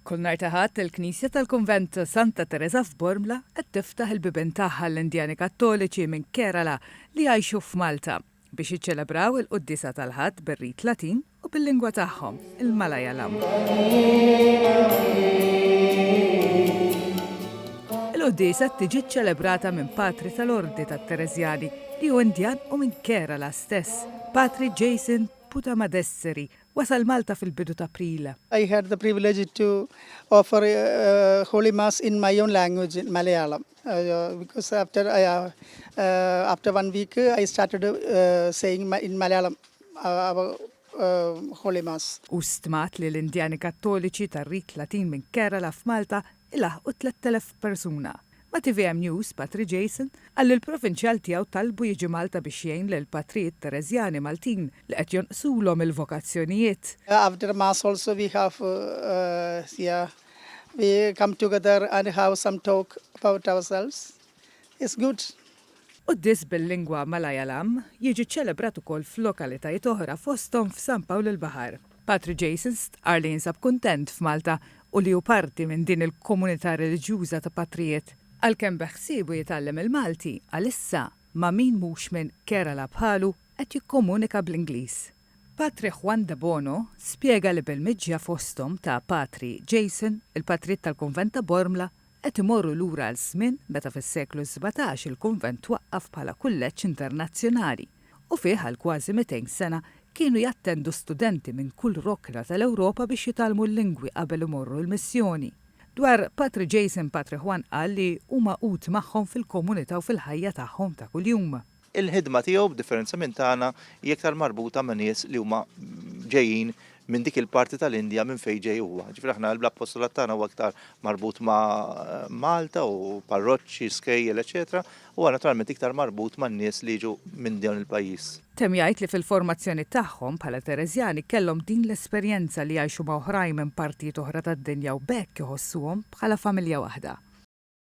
Kull nhar ta' Ħadd, il-Knisja tal-Kunvent ta' Santa Tereża f'Bormla qed tiftaħ il-bibien tagħha għall-Indjani Kattoliċi minn Kerala li jgħixu f'Malta biex jiċċelebraw il-quddiesa tal-Ħadd bir-rit Latin u bil-lingwa tagħhom, il-Malayalam. Il-quddiesa tiġi ċċelebrata minn patri tal-Ordni tat-Tereżjani li hu Indjan u minn Kerala stess, Patri Jason Putamadesseri, Wasal Malta fil-bidu t'April. I had the privilege to offer uh, Holy Mass in my own language, in Malayalam, uh, because after I, uh, uh, after one week uh, I started uh, saying ma- in Malayalam uh, our uh, Holy Mass. Hu stmat li l-Indjani Kattoliċi tar-rit Latin minn Kerala f'Malta ilaħħqu 3,000 persuna. Ma' tvm News, Patri Jason qal li l-Provinċjal tiegħu talbu jiġi Malta biex jgħin lill-patrijiet Tereżjani Maltin li qed jonqsulhom il-vokazzjonijiet. After Mass also we have uh, yeah, we come together and have some talk about ourselves. It's good. Quddies bil-lingwa Malayalam jiġi ċċelebrat ukoll f'lokalitajiet oħra fosthom f'San Pawl il-Baħar. Patri Jason stqarr li jinsab kuntent f'Malta u li hu parti minn din il-komunità reliġjuża ta' patrijiet. Għalkemm beħsiebu jitgħallem il-Malti, għalissa ma' min mhux minn Kerala bħalu qed jikkomunika bl-Ingliż. Patri Juan Debono spjega li bil-miġja fosthom ta' Patri Jason, il-patrijiet tal-Kunvent ta' Bormla qed imorru lura għal żmien meta fis-seklu 17 il-kunvent twaqqaf bħala kulleġġ internazzjonali u fih għal kważi 200 sena kienu jattendu studenti minn kull rokna tal-Ewropa biex jitgħallmu l-lingwi qabel imorru l-missjoni. Dwar Patri Jason Patri Juan qal li hu magħqud magħhom fil-komunità u fil-ħajja tagħhom ta' kuljum. Il-ħidma tiegħu, b'differenza minn tagħna, hija iktar marbuta ma' nies li huma ġejjin minn dik il-parti tal-Indja minn fejn ġej huwa. Ġifieri aħna l-appostolat tagħna huwa iktar marbut ma' Malta u parroċċi, skejjel, eċetera, huwa naturalment iktar marbut man-nies li jiġu minn dawn il-pajjiż. Temm jgħid li fil-formazzjoni tagħhom bħala Tereżjani kellhom din l-esperjenza li jgħixu ma' oħrajn minn partijiet oħra tad-dinja u b'hekk iħossuhom bħala familja waħda.